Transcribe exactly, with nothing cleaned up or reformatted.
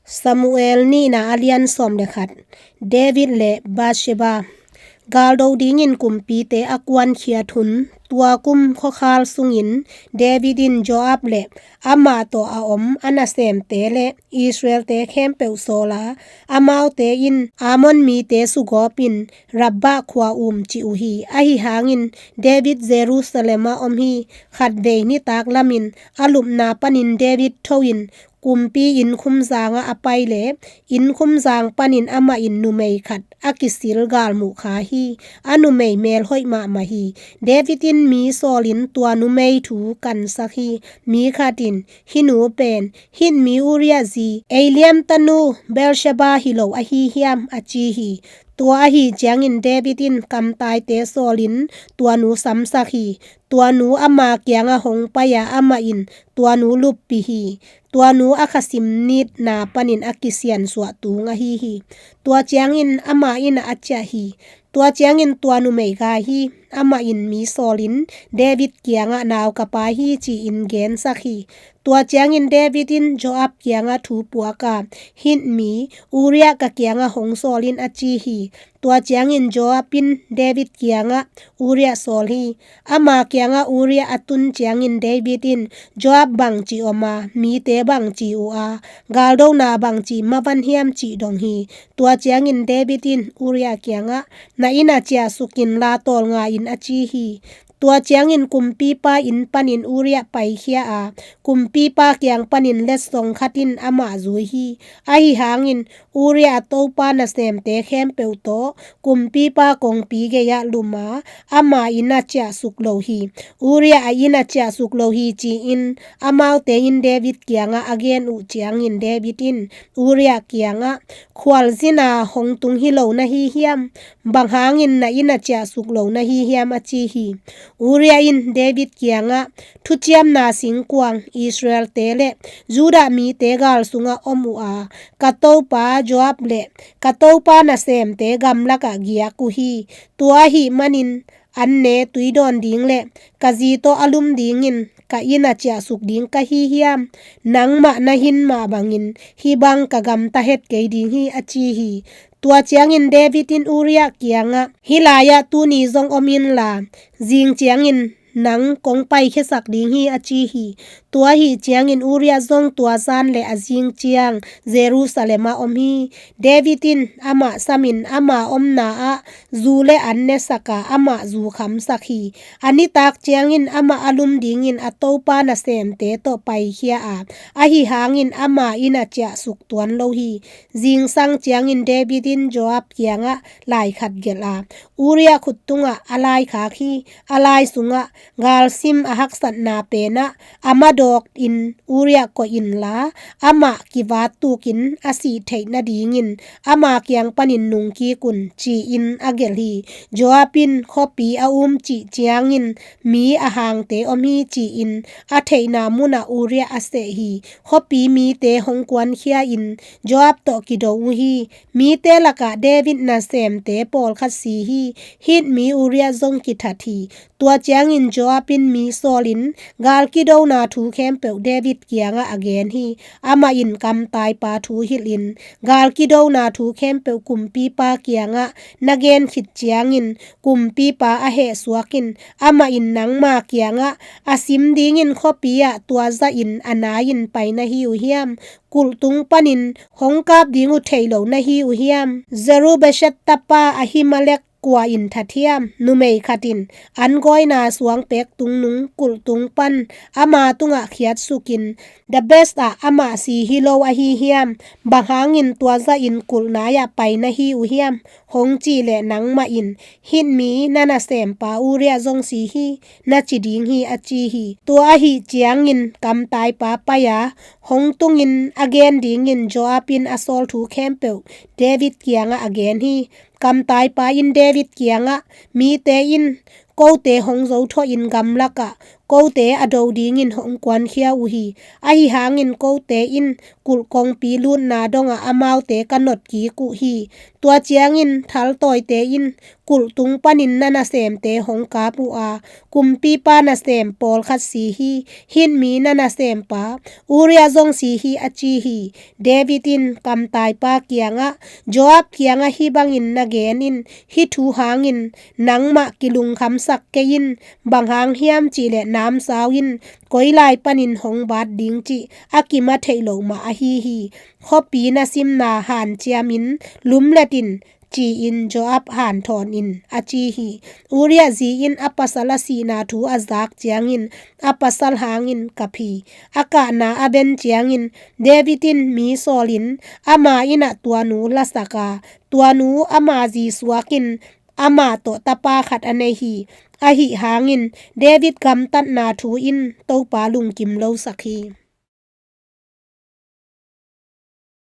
Samuel nihna a lian sawm le khat. David le Bathsheba. Galdo dingin kumpite a kuankhiat hun, tua kum khuakhal sungin David in Joab le amah tawh a om a nasemte le Israelte khempeuh sawl a, amaute in Ammon mite sugawpin Rabbah khua um cih uh hi. Ahi hangin David Jerusalem ah om hi. Khatvei nitak lamin a lupna panin David tho in kumpi inn khumzangah a pai le inn khumzang panin amah in numei khat a kisil galmuh kha hi. A numei mel hoih mahmah hi. David in mi sawlin tua numei thu kansak hi. Mi khat in, "Hih nu pen Hit mi Uriah zi, ei liam tanu Bathsheba hi lo ahi hiam?" a ci hi. Tua ahi ciangin David in kamtaite sawlin tua nu samsak hi. Tua nu ama kiangah hong pai a, amah in tua nu luppih hi. Tua nu a khasim nitna panin a kisiansuah tung ahi hi. Tua ciangin amah in a ciah hi. Tua ciangin tua numei gai hi. Amah in mi sawlin David kiangah, "Nau ka pa hi," ci-in gensak hi. Tua ciangin David in Joab kiangah thu puak a, "Hit mi Uriah ka kiangah hong sawlin," a ci hi. Tua ciangin Joab in David kiangah Uriah sawl hi. Ama kiangah Uriah a tun ciangin David in, "Joab bangci om a, mite bangci uh a, galdona bangci mavan hiam?" cih dong hi. Tua ciangin David in Uriah kiangah, "Na inn ah ciahsuk inla tawlnga in," a ci hi. Tua ciangin kumpipa inn panin Uriah paikhia a, kumpipa kiang panin letsong khat in amah zui hi. Ahi hangin Uriah a topa nasemte khempeuh tawh kumpipa kongpi gei-ah lum a, ama inn ah ciahsuk lo hi. Uriah a inn ah ciahsuk lo hi, ci-in amaute in David kiangah a gen uh ciangin David in Uriah kiangah, "Khualzin a hong tung hi lo na hi hiam? Bang hangin na inn ah ciahsuk lo na hi hiam?" a ci hi. Uriah in David kiangah, "Thuciamna singkuang Israelte le Judah mite gal sungah om uh a, ka topa Joab le ka topa nasemte gamlakah giak uh hi. Tua ahih manin an ne tui dawn ding le ka zi tawh a lum dingin ka inn ah ciahsuk ding ka hi hiam? Nangmah na hin mah bangin hih bang ka gamta het kei ding hi," a ci hi. Tua ciangin David in Uriah kiangah, "Hih lai-ah tuni zong om inla, zing ciangin nang kong paikhiasak ding hi," a ci hi. Tua ahih ciangin Uriah zong tua zan le a zing ciang Jerusalem ah om hi. David in amah samin ama omna ah zu le an nesak a, amah zu khamsak hi. A nitak ciangin amah a lum dingin a topa nasemte tawh paikhia a, ahi hangin ama inn ah ciahsuk tuan lo hi. Zingsang ciangin David in Joab kiangah lai khat gelh a, Uriah khut tungah a lai khak hi. A lai sungah galsim a haksatna penah a madawk in Uriah koih inla, amah kivat tukin a sih theih nadingin ama kiang panin nungkik un, ci-in a gelh hi. Joab in khuapi a um cih ciangin mi a hangte om hi, ci-in a theihna munah Uriah a seh hi. Khuapi mite hong kuankhia in Joab tawh kido uh hi. Mite lakah David nasemte pawlkhat si hi. Hit mi Uriah zong kithat hi. Tua ciangin Joab in mi sawlin gal kidona thu khempeuh David kiangah a gen hi. Amah in kamtaipa thu hilhin gal kidona thu khempeuh kumpipa kiangah na gen khit ciangin kumpipa a hehsuak in, amah in nangma kiangah a sim dingin khuapi ah tua zahin a nai-in pai na hi uh hiam? Kulh tung panin hong kap ding uh thei lo na hi uh hiam? Zerubbesheth tapa Ahimelek kua in that hiam? Numei khat in an gawina suangpek tungnung kulh tung pan ama tungah khiatsukin, Thebez ah amah si hi lo ahi hiam? Bang hangin tua zahin kulh nai-ah pai na hi uh hiam? Hong cih leh nangmah in, 'Hih mi na nasempa Uriah zong si hi,' na ci ding hi, a ci hi. Tua ahih ciangin kamtaipa pai-a hong tungin a gen dingin Joab in a sawl thu khempeuh David kiangah a gen hi. Kamtaipa in David kiangah, "Mite in kote hong zothawhin gamlakah kote a do dingin hong kuankhia uh hi. Ahi hangin kote in kulh kongpi lutna dongah amaute ka notkik uh hi. Tua ciangin thaltawite in kulh tung panin na nasemte hong kap uh a, kumpipa nasem pawlkhat si hi, hih mi na nasempa Uriah zong si hi, a ci hi. David in kamtaipa kiangah, Joab kiangah hih bangin na gen in, hih thu hangin nangmah kilungkhamsak kei in, bang hang hiam cihleh namsau in koi lai panin hong bat ding cih a kima theih loh mah ahi hi. Khuapi na simna hanciamin lumlet in, ci-in Joab hanthawn in, a ci hi. Uriah zi in a pasal a sihna thu a zak ciangin a pasal hangin kap hi. A kahna a ben ciangin David in mi sawlin ama innah tuanu lasak a, tuanu ama zi suakin amah tawh tapa khat a nei hi. Ahi hangin David gamtatna thu in Topa lungkim losak hi.